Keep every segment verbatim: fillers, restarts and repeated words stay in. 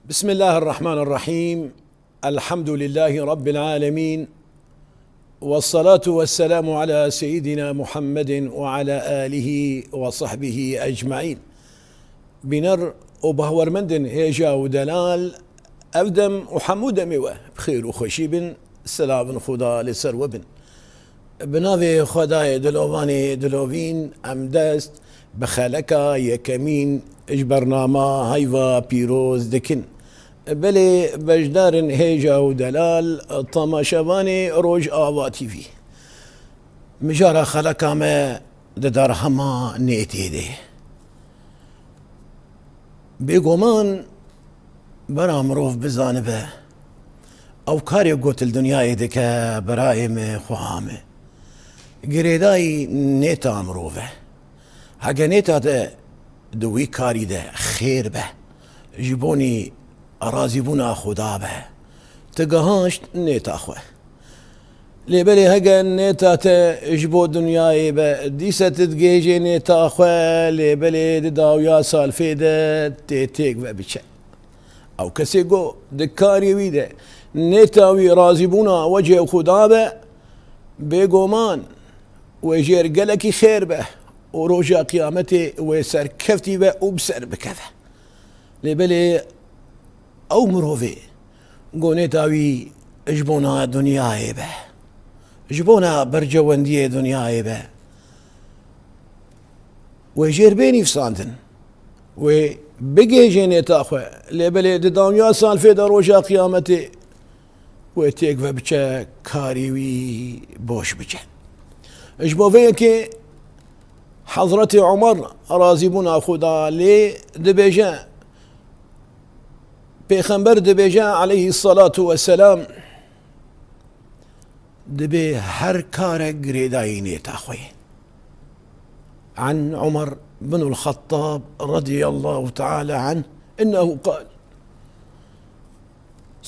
بسم الله الرحمن الرحيم. الحمد لله رب العالمين. والصلاة والسلام على سيدنا محمد وعلى آله وصحبه أجمعين. Bîner û bahwermendên hêja û delal, ev dem û hemû demê we bi xêr û xweşî bin, selavin Xuda li ser we bin. Bi navê Xwedayê dilovanê dilovîn em dest bi xeleka yekemîn ji bernama Heyva Pîroz dikin. Belê beşdarên hêja û delal, temaşevanê Rojava T V. Mijara xeleka me di derhema nêtê de. Bêguman bera mirov bizanibe, ew karê ku li dinyayê dike, birayê me, xweha me, girêdayî nêta mirov e. Heke nêta te di wî karî de xêr be, ji bonî razîbûna Xuda be, tu gihaşt nêta xwe. Lê belê hege nêta te ji bo dinyayê be, dîse tu digihêjê nêta xwe, lê belê di dawiya salfê de tê têk ve biçe. Ew kesê ku di karê wî de nêta wî razîbûna wecihê Xuda be, bêguman wê jêr gelekî xêr be û roja qiyametê wê serkeftî be û bi ser bikeve. Lê belê ew mirovê ku nêta wî ji bona dinyayê be, ji bona bercewendiyê dinyayê be, wê jêr bê nivîsandin, wê bigihêjê nêta xwe, lê belê di dawiya salfê de roja qiyametê wê têk ve biçe, karê wî boş biçe. Ji bo vê yekê Hezretî Omer, razîbûna Xuda lê, dibêje, Pêxember dibêje aleyhî selatu weselam, dibê her karek girêdayî nêta xwe ye. An Omer bin el-Xettab radiyallahu teala anh, ennehu qal,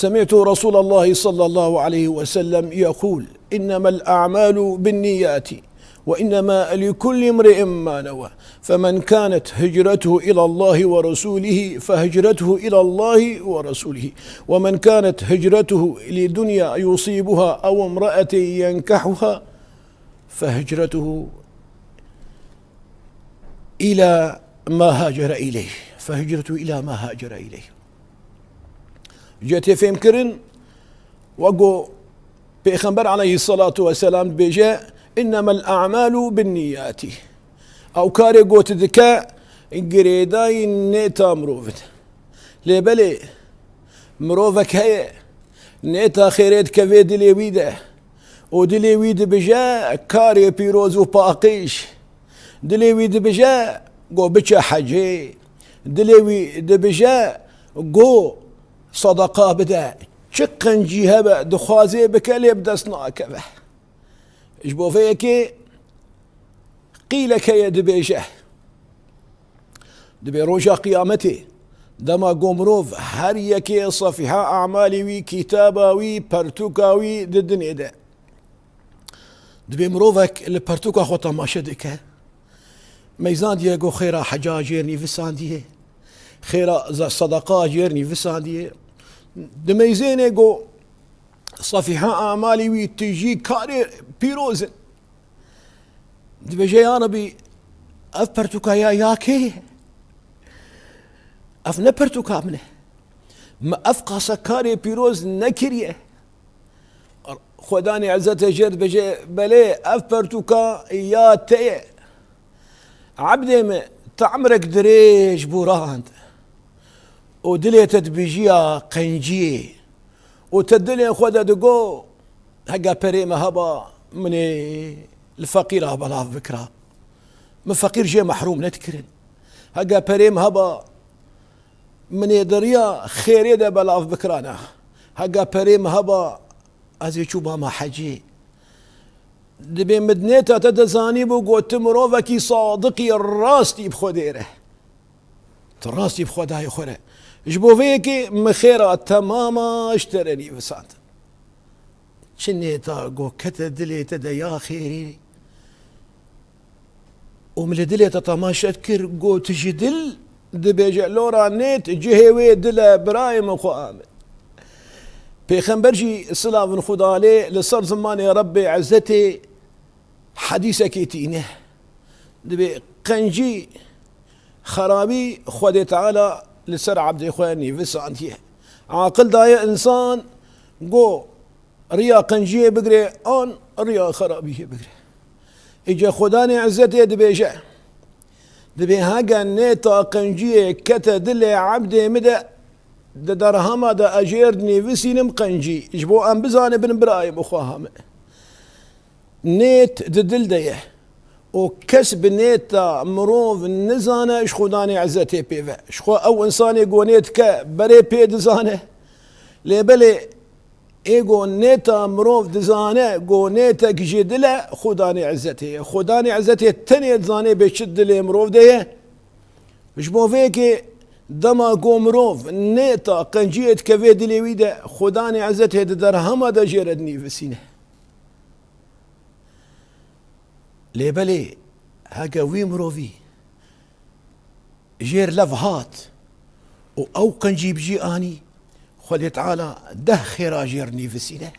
سمعت رسول الله صلى الله عليه وسلم يقول: إنما الأعمال بالنيات، وإنما لكل امرئ ما نوى، فمن كانت هجرته إلى الله ورسوله فهجرته إلى الله ورسوله، ومن كانت هجرته لدنيا يصيبها أو امرأة ينكحها فهجرته إلى ما هاجر إليه، فهجرته إلى ما هاجر إليه. Cetê fêmkirin, wek ku Pêxember aleyhisselatu vesselam dibêje, "إنما الأعمال بالنيات." Ew karê ku tu dike, girêdayî nêta mirov in. Lê belê, mirovek heye, nêta xêrê dike vê dilê wî de û dilê wî dibije karê pîroz û paqij. Dilê wî dibije ku biçe hecê. Dilê wî dibije ku sedeqa bide. Çi qencî hebe, dixwaze bike, lê bi dest nakeve. Ji bo vê yekê qîlek heye dibêje, dibê roja qiyametê, dema ku mirov her yekê sefîha emalê wî, kitaba wî, pertûka wî di dinê de. Dibê mirovek li pertûka xwe temaşe dike. Meyzandiye ku xêra heca jêr nivîsandiye. Xêra ze-, sedeqa jêr nivîsandiye. Dimeyzêne ku sefîha emalê wî tijî karê pîroz in. Dibêje, "Ya Rebî, ev pertûka ya, ya kê ye? Ev ne pertûka min e. Me ev qasa karê pîroz nekiriye." Xwedanê Ezzete Jêr dibêje, "Belê, ev pertûka ya te ye. Ebdê min, te emrek dirêj borand û dilê te dibijiya qenciyê û te dilê xwe de digo, 'Hege perê min heba, min ê li feqîra belav bikira. Min feqîr jê mehrûm nedikirin. Hege perê min heba, min ê di riya xêrê de belav bikirana. Hege perê min heba, ez ê çûbama hecê.'" Dibê min di nêta te de zanîbû ku tu mirovekî sadiqî, rastî bi Xwedê re. Tu rastî bi Xwedayê xwe re. Ji bo vê yekê min xêra temama ji te re nivîsand. Çi nêta ku kete dilê te de ya xêrê û min li dilê te temaşe dikir, got, "Tu ji dil Dibêje, lora nêt cihê wê dil e, birayê min xwe ame. Pêxember jî silavin Xuda lê li ser zimanê Rebbê Ezzetê hedîsekê tîne. Dibê qencî, xerabî Xwedê Teala li ser ebdê xwe nîvisandiye. Aqil daye însan, go riya qenciyê bigire an riya xerabiyê bigire. Îca Xudanê Ezzetê dibêje, dibê hege nêta qenciyê kete dilê ebdê min de, di derhema de ez jêr dinîvisînim qencî, ji bo em bizanibin birayê min xwe hame. Nêt di dil de ye. Û kes bi nêta mirov nizane ji Xudanê Ezzetê pê ve. Ji xwe ew însanê go nêt ke berê pê dizane. Lê belê ê go nêta mirov dizane, go nêtek ji dil e, Xudanê Ezzetê ye. Xudanê Ezzetê tenê dizane bê çi dilê mirov de ye. Ji bo vê yekê dema go mirov nêta qenciyê dike vê dilê wî de, Xudanê Ezzetê di derhema de jê re dinîvisîne. Lê belê heke wî mirovî jêr lev hat û ew qencî bi cî anî, Xwedê Teala deh xêra jêr nîvisîne.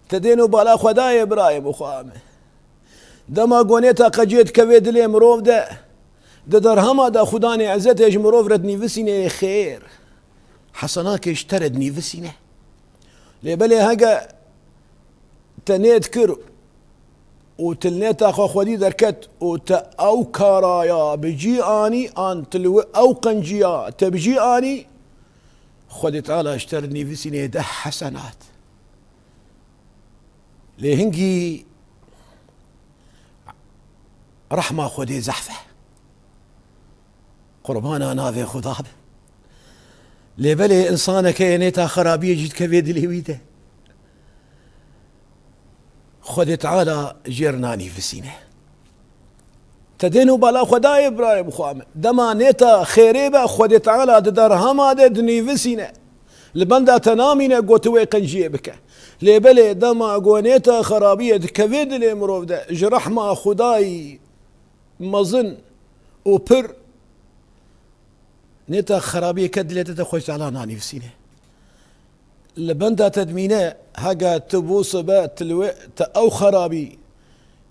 Te dên û bala xwe dayê birayê min xwe ame. Dema go nêta qenciyê dike vê dilê mirov de, di derhema de Xudanê Ezzetê ji mirov re dinîvisîne xêr. Hesenakê ji te re dinîvisîne. Lê belê heke te nêt kir û tu li nêta xwe xwedî derket û te ew karaya bi cî anî an tu li wi ew qenciya te bi cî anî, Xwedê Teala ji te re nîvisînê deh hesenat. Lê hingî rehma Xwedê zehf e. Qurbana navê Xuda be. Lê belê însanek heye nêta xerabiyê jî dike vê dilê wî de. Xwedê Teala jê re nanîvisîne. Te dên û bala xwe dayê birayê min xwe ame. Dema nêta xêrê be, Xwedê Teala di derhema de dinîvisîne. Li benda te namîne go tu wê qenciyê bike. Lê belê dema go nêta xerabiyê dikevê dilê mirov de, ji rehma Xwedayî mezin û pir, nêta xerabiyê ke dilê te de Xwedê Teala nanîvisîne. Li benda te dimîne, hege tu bo sibe, tu li wê, te ew xerabî,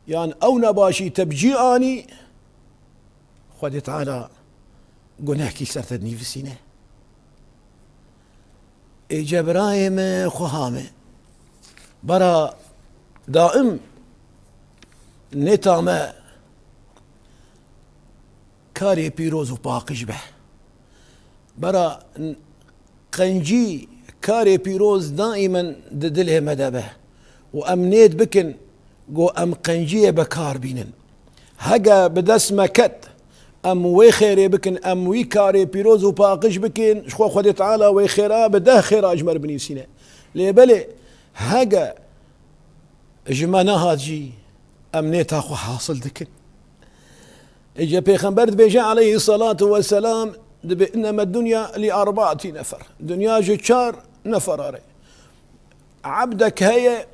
yan ew nebaşî te bi cî anî, Xwedê Teala gunehkî ser te dinîvisîne. Ê cebrayê me xweha me. Bara daim nêta me karê pîroz û paqij be. Bara n-, qencî karê pîroz daîmen di dilê me de be. Û em nêt bikin, go em qenciyê bi kar bînin. Hege bi dest me ket, em wê xêrê bikin, em wî karê pîroz û paqij bikin, ji xwe Xwedê Teala wê xêra bi deh xêra ji me re binîsîne. Lê belê, hege ji me nehat jî, em nêta xwe hasil dikin. Îca Pêxember dibêje aleyhî selatu weselam, dibê, "Inneme dunya li arbaati nefer." Dinya ji çar nefera re. Ebdek heye,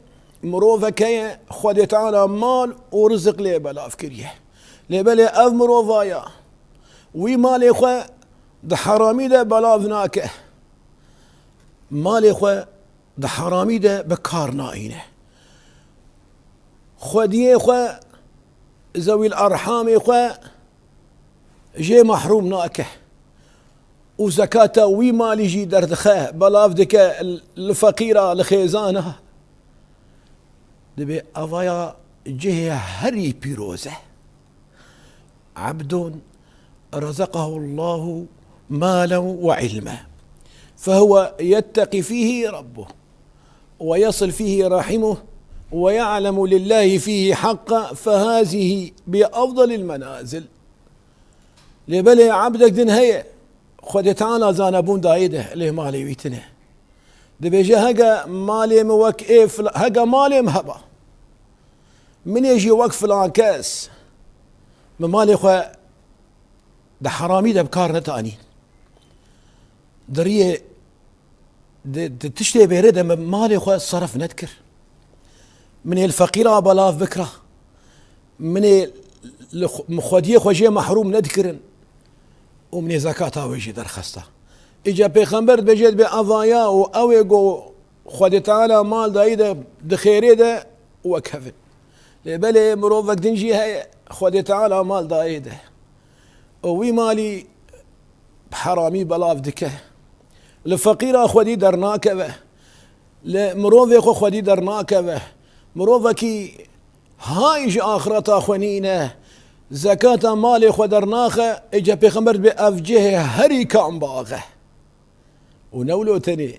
mirovek heye, Xwedê Teala mal û rizik lê belav kiriye. Lê belê ev mirovaya, wî malê xwe di heramî de belav nake. Malê xwe di heramî de bi kar naîne. Xwediyê xwe, zewîl erhamê xwe jê mehrûm nake. Û zekata wî malî jî derdixe, belav dike li feqîra, li xêzana. Dibê evaya cihê herî pîroz e. عبد رزقه الله مالا وعلما فهو يتقي فيه ربه ويصل فيه رحمه ويعلم لله فيه حقا فهذه بأفضل المنازل. Lê belê ebdek din heye, Xwedê Teala zanebûn dayê de, lê malê wî tine. Dibêje, hege malê min wek ê fila-, hege malê min heba, min ê jî wek filan kes, min malê xwe di heramî de bi kar netanî. Di riyê, di, di tiştê bêrê de min malê xwe seref nedikir. Min ê li feqîra belav bikira. Min ê li xwe-, min xwediyê xwe jê mehrûm nedikirin. û min ê zekata wê jî derxista. Îca Pêxember dibêje, dibê evaya û ew ê ku Xwedê Teala mal dayî de, di xêrê de wekevin. Lê belê mirovek din jî heye, Xwedê Teala mal dayê de. Û wî malî bi heramî belav dike. Li feqîra xwedî dernakeve. Li mirovê xwe xwedî dernakeve. Mirovekî hay ji axireta xwe nîne. Zekata malê xwe dernaxe, êca Pêxember dibê ev cihê herî kam bax e. Û ne wilo tenê.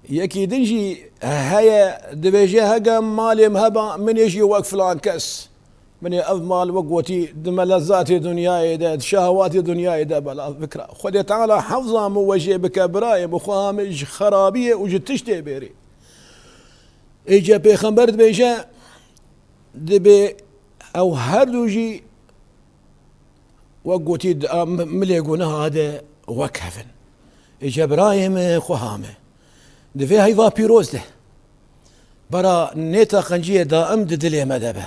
Yekî din jî heye, dibêje, hege malê min heba, min ê jî wek filan kes. Min ê ev mal wek gotî di melezatê dinyayê de, di şehewatê dinyayê de belav bikira. Xwedê Teala hefza min we jê bike birayê min, xweha min ji xerabiyê û ji tiştê bêrê. Êca Pêxember dibêje, dibê ew her du jî wek gotî di a m-, milê guneha de wekevin. Êca birayê min, xweha min. Di vê heyva pîroz de. Bera nêta qenciyê daim di dilê me de be.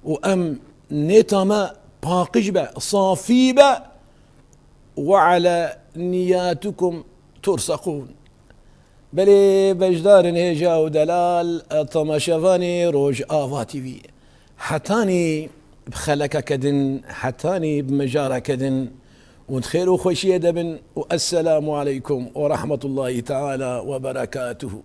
Û em nêta me paqij be, safî be. Ve ala niyatukum tursakûn. Belê beşdar in hêja û delal, temaşevanê Rojava T V. Hetanî bi xelekeke din, hetanî bi mijareke din û di xêr û xweşiyê de bin û esselamu aleykum ve rahmetullahi teala ve berekatuhu.